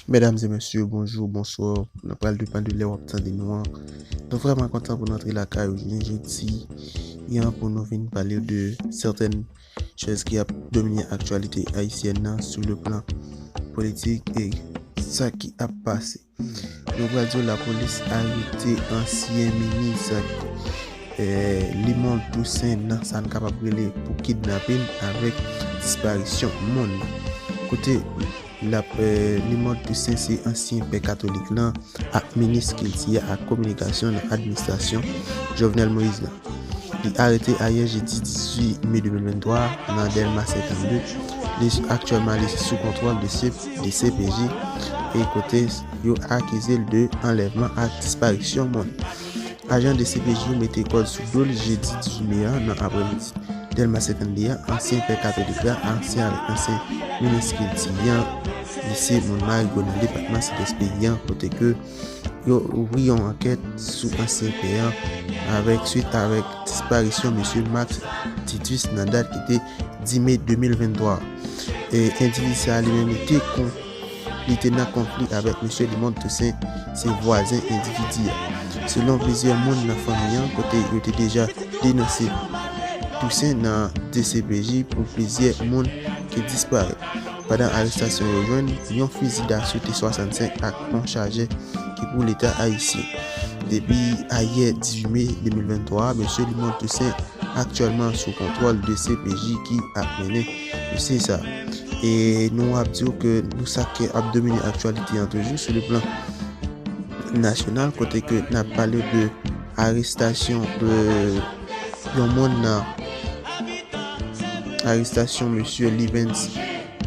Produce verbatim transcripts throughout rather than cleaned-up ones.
Medam e mesye, bonjou, bonswa. Nou pral depann de lè w ap tande nou an. Nou vrèman kontan pou n antre lakay ou jounen jodi an pou nou vin pale de sètèn choz ki ap domine aktyalite ayisyèn nan sou le plan politik e sa ki ap pase. Nou pral di w lapolis arete ansyen minis, eh, Limond Toussaint nan sa n kapab rele pou kidnapin avèk disparisyon moun. Kote l ap, eh, Limond Toussaint se ansyen pè katolik lan ak minis kilti a ak kominikasyon nan administrasyon Jovenel Moïse lan. Li arete ayè jedi dizuit me de mil venntwa nan Dèlma senkannde. Li aktyèlman li sou kontwòl de C-, de C P J e kote yo akize l de anlèvman ak disparisyon moun. Ajan de C P J yo mete kòd sou do l jedi dizuit me a nan aprèmidi. Dèlma senkannde a, ansyen pè katolik la, ansyen avèk ansyen minis kilti an, li se moun Marigo nan depatman Sidès peyi an, kote ke yo ouvri yon ankèt sou ansyen pè an avèk, swit avèk disparisyon mesye Max Titus nan dat ki te dis me de mil venntwa. E endividi sa a li menm li te kon, li te nan konfli avèk mesye Limond Toussaint, se vwazen endividi a. Selon plizyè moun nan fanmi an, kote yo te deja denonse Toussaint nan D C P J pou plizyè moun ki disparèt. Pandan arestasyon yo jwenn yon fizi daso T swasannsenk ak yon chajè ki pou Leta ayisyen. Depi ayè dizuit me de mil venntwa, mesye Limond Toussaint aktyèlman sou kontwòl de C P J ki ap mennen dosye sa. E nou ap di w ke nou sa ki ap domine aktyalite an toujou sou le plan nasyonal, kote ke n ap pale de arestasyon de yon moun nan arestasyon mesye Livens,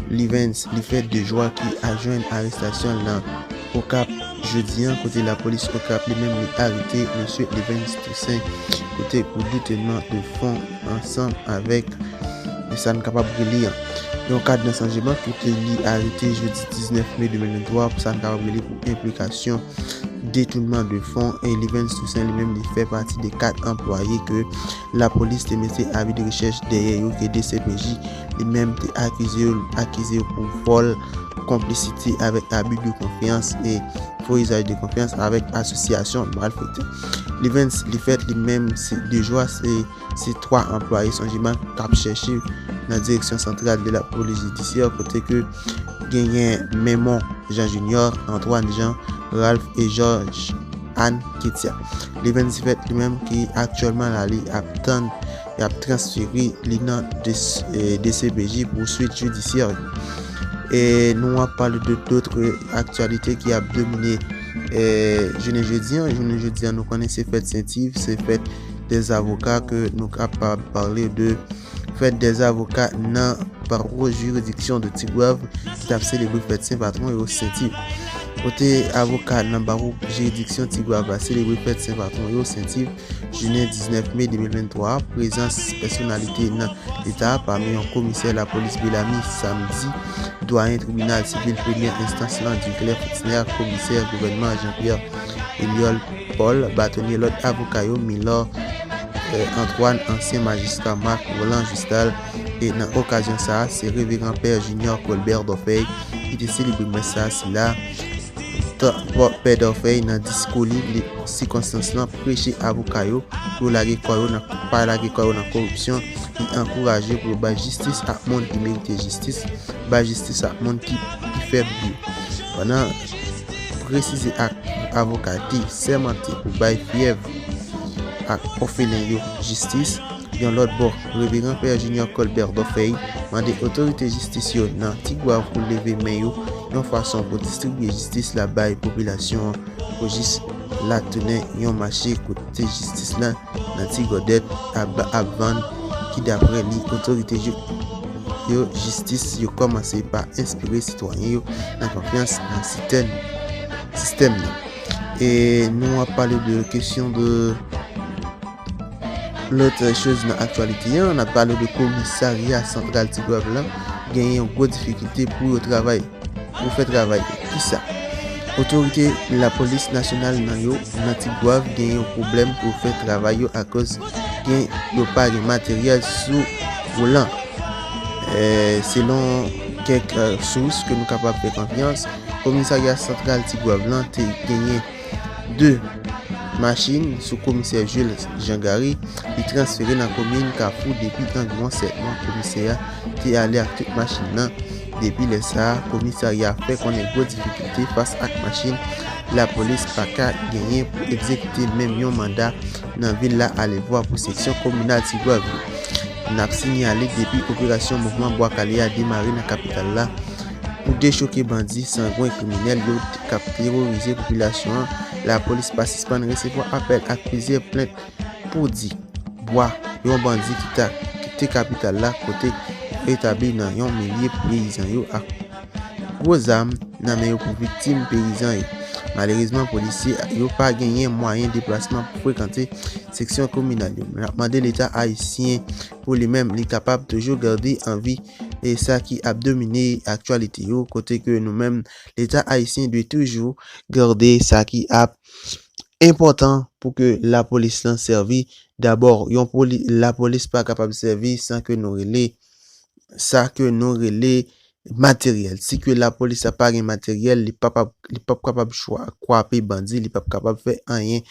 Livens Lifèt de Jwa ki a jwenn arestasyon l nan Okap jodi an, kote lapolis Okap li menm li arete mesye Livens Toussaint, kote pou detènman de fon ansanm avèk sa n kapab rele an yon kad nan sanjman, kote li arete jodi diznèf me de mil venntwa pou sa n kapab rele pou enplikasyon detounman de fon. E Livens Toussaint li menm li fè pati de kat anplwaye ke lapolis te mete abi de rechèch dèyè yo, ke D C P J li menm te akize yo, akize yo pou vòl, konplisite avèk abi de konfyans e fo izaj de konfyans avèk asosyasyon malfektè. Livens Lifèt li menm se de Jwa, se, se twa anplwaye sanjman k ap chèche nan direksyon santral de lapolis jidisyè, kote ke genyen Menmon Jean Junior, Antoine Jean, Ralph e George Anne Ketia. Livens Lifèt li menm ki aktyèlman la li ap tann, y ap transfere li nan D C, eh, D C P J pou swit jidisyè yo. E nou ap pale de dòt aktyalite ki ap domine, eh, jounen jodi an. Jounen jodi an, nou konnen se fèt Sentiv, se fèt dè avoka ke nou kapab pale de fèt dè avoka nan bawo jiridiksyon de Tigwav ki t ap selebre fèt Sen Patwon yo Sentiv. Kote avoka nan bawo jiridiksyon Tigwav la selebre fèt Sen Patwon yo Sentiv, jounen diznèf me de mil venntwa, prezans pèsonalite nan Leta, pami yon komisè lapolis Belami, samdi, dwayen tribinal sivil premyè enstans lan, Duclair Fritznert, komisè gouvènman Jean-Pierre Eliol Paul, batonye lòt avoka yo, Milor, eh, Antoine, ansyen majistra Marc Roland Justal, e nan okazyon sa a, se Reveran Pè Junior Colbert Dorfeuille ki te selebre mès sa a, sila, pè Dorfeuille nan diskou li, li sikonstans lan, preche avoka yo pou yo lage kò yo nan, pa lage kò yo nan koripsyon, li ankouraje yo pou yo bay jistis ak moun ki merite jistis, bay jistis ak moun ki, ki fèb yo. Pandan presize ak avoka te sèmante pou bay fyèv ak òfelen yo jistis. Yon lòt bò, Reveran Pè Junior Colbert Dorfeuille mande otorite jistis yo nan Tigwav pou leve men yo yon fason pou distribye jistis la bay popilasyon an, pou jis la tounen yon mache kote jistis la nan ti gòdèt ap, ap vann, ki daprè li, otorite yo, yo jistis yo kòmanse pa enspire sitwayen yo nan konfyans nan sistèm, sistèm nan. E nou ap pale de kesyon de lòt choz nan aktyalite an, n ap pale de komisarya santral Tigwav la, genyen yon gwo difikilte pou yo travay, pou fè travay yo. Kisa? Otorite lapolis nasyonal nan yo, nan Tigwav, genyen yon pwoblèm pou fè travay yo akoz gen, yo pa gen materyèl sou woulan. Eh, selon kèk, eh, sous ke nou kapab fè konfyans, Komisarya Santral Tigwav lan te genyen de machin sou komisè Jules Jean Garry, li transfere nan komin Kafou depi anviwon sèt mwa. Komisè a te ale ak tout machin nan. Depi lè sa a, komisarya a fè konnen gwo difikilte fas ak machin lapolis pa ka genyen pou egzekite menm yon manda nan vil la alevwa pou seksyon kominal Tigwav yo. N ap sinyale depi operasyon mouvman Bwa Kale a demare nan kapital la pou dechoke bandi sangwen kriminèl yo k ap teworize popilasyon an, lapolis pa sispann resevwa apèl ak plizyè plent pou di bwa yon bandi ki ta kite kapital la kote yo etabli nan yon milye pou peyizan yo ak gwo zam nan men yo pou viktim peyizan yo. Malerezman, polisye yo pa genyen mwayen deplasman pou frekante seksyon kominal yo. N ap mande Leta ayisyen pou li menm, li kapab toujou gade anvi e sa ki ap domine aktyalite yo, kote ke nou menm, Leta ayisyen dwe toujou gade sa ki ap enpòtan pou ke lapolis lan sèvi. Dabò, yon poli, lapolis pa kapab sèvi san ke nou rele sa ke nou rele materyèl. Si ke lapolis la pa gen materyèl, li p ap, li p ap kapab chwa, kwape bandi, li p ap kapab fè anyen,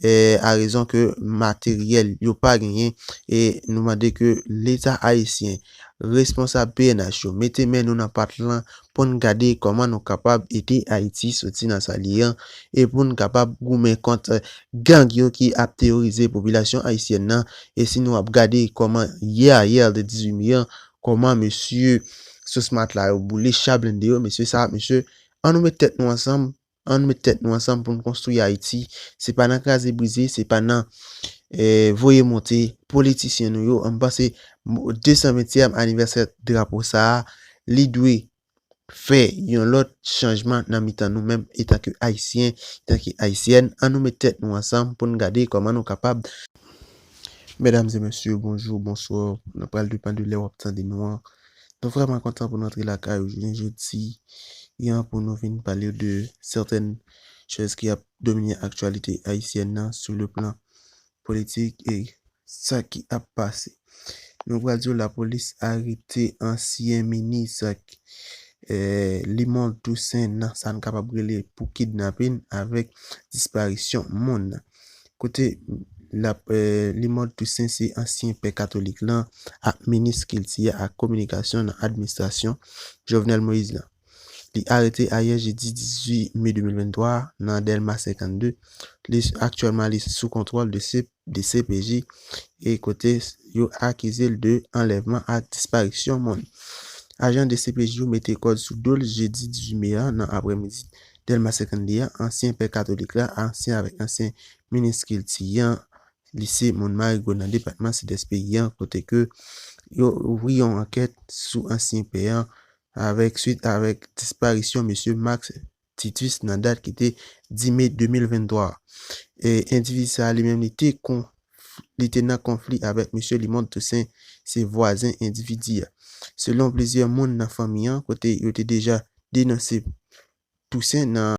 eh, a rezon ke materyèl yo pa genyen. E nou mande ke Leta ayisyen, responsab P N H yo, mete men nou nan pat lan pou n gade kòman nou kapab ede Ayiti soti nan sa l ye an, e pou n kapab goumen kont, eh, gang yo ki ap teworize popilasyon ayisyèn nan. E si nou ap gade kòman yè, yè de dizuit me an, kòman mesye sou smat la yo boule cha blende yo, mesye sa, mesye, an nou met tèt nou ansanm, an nou met tèt nou ansanm pou n konstwi Ayiti. Se pa nan kraze brize, se pa nan, eh, voye monte politisyen nou yo. An m panse mo-, de san ventyèm anivèsè drapo sa a, li dwe fè yon lòt chanjman nan mitan nou menm etanke Ayisyen, etanke Ayisyèn. An nou met tèt nou ansanm pou n gade kòman nou kapab. Medam e mesye, bonjou, bonswa. Nan pral depann de lè w ap tande nou an. Nou vrèman kontan pou nou antre lakay ou jounen jodi an pou nou vin pale de sètèn choz ki ap domine aktyalite ayisyèn nan sou le plan politik e sa ki ap pase. Nou pral di w lapolis arete ansyen minis, eh, Limond Toussaint nan sa n kapab rele pou kidnapin avèk disparisyon moun. Kote la, eh, Limond Toussaint se ansyen pè katolik lan ak minis kilti a ak kominikasyon nan administrasyon Jovenel Moïse lan. Li arete ayè jedi dizuit me de mil venntwa a nan Dèlma senkannde. Li aktyèlman li sou kontwòl de C-, de C P J e kote yo akize l de anlèvman ak disparisyon moun. Ajan de C P J yo mete kòd sou do l jedi dizuit me a nan aprèmidi Dèlma senkannde a, ansyen pè katolik la, ansyen avèk ansyen minis kilti an, li se moun Marigo nan depatman Sidès peyi an, kote ke yo ouvri yon ankèt sou ansyen pè an avèk, swit avèk disparisyon mesye Max Titus nan dat ki te dis me de mil venntwa. E endividi sa a li menm li te kon-, li te nan konfli avèk mesye Limond Toussaint, se vwazen endividi a. Selon plizyè moun nan fanmi an, kote yo te deja denonse Toussaint nan